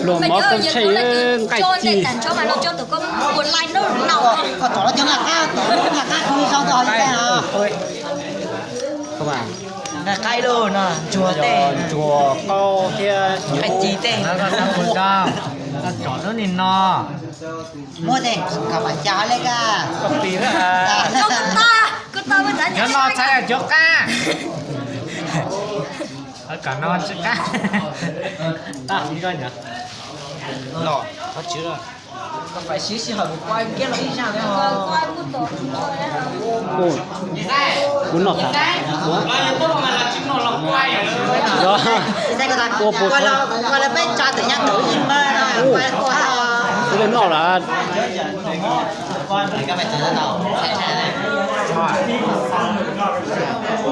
Mov tau tshej nqaij ci. Nqaij qaib lauj no, ntsuag tej, ntsuag qaub thiab nqaij ci tej. Tsom lub nim no. Muab tej kom pas cas le ka. Koj pis lawm. Nyob no txhais cuag qab. Kom no tsis qab. Tag, no, qhov tsis. Koj pais siv sij hawm mus quaj kiag los ib zaj li os. Kuv noj tas. Ua puas koj noj lawm.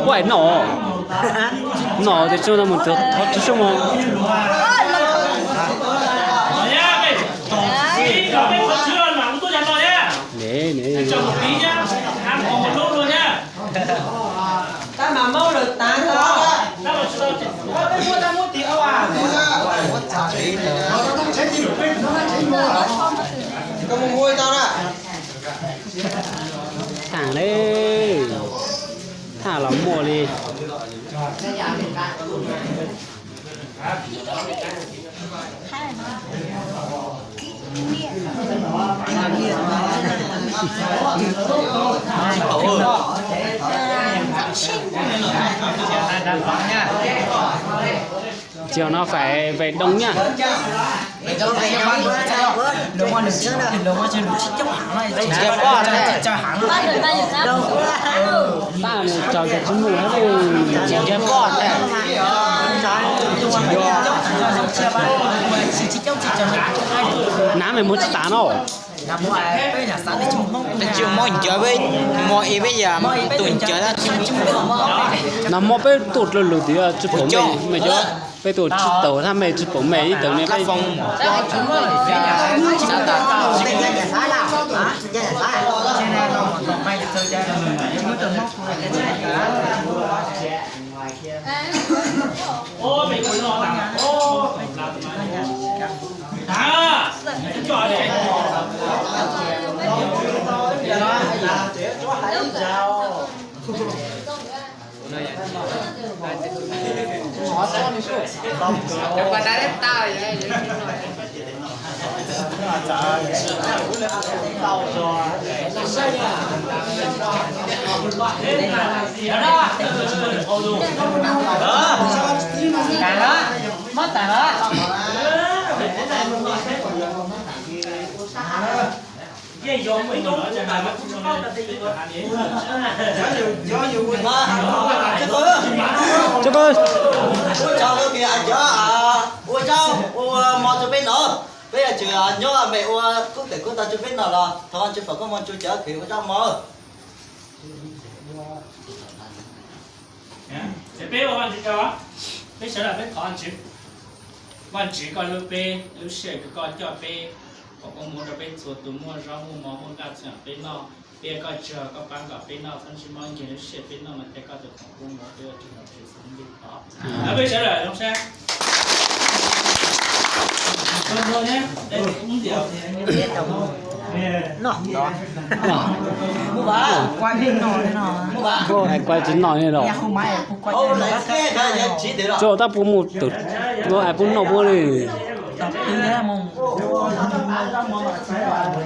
Kuaj noj, noj tes tsuas mus thov tsis sub mo. Thaaj le, thaaj los muaj li. Chiều nó phải về đông nhá. Pab nws tso cov tsib mus hab. Nab me muab tsis tas no. Tsis muab ncawv peb, muab ib peb yam tus ncawv. No muab peb tuaj dlua lug tias tsis pom me, me cov peb tuaj tsis tau thab me tsis pom me ib tawm ne peb. Ua zaub ua mov rau peb noj, peb yuav tsum nyob me ua kub tawm kub tau rau peb noj los thov Vajtswv foom koob hmoov rau cov kws ua zaub mov. Ces peb ua Vajtswv tsaug, peb sawv daws peb thov Vajtswv. Vajtswv koj hlub peb, lub sij hawm kws koj coj peb, foom koob hmoov rau peb txhua tus muaj zaub muaj mov muaj nqaj txhua yam peb noj. Peb ua koj tsaug koj pab kom peb noj txhob ntsib mob nkeeg, lub sij hawm peb noj no caw koj tus foom koob hmoov peb ua tsaug rau Tswv Yexus lub npe thov. Peb sawv daws zoo sab. Kuaj tsis noj li los. Tsuas tab pub mus tus, es pub noj pub li.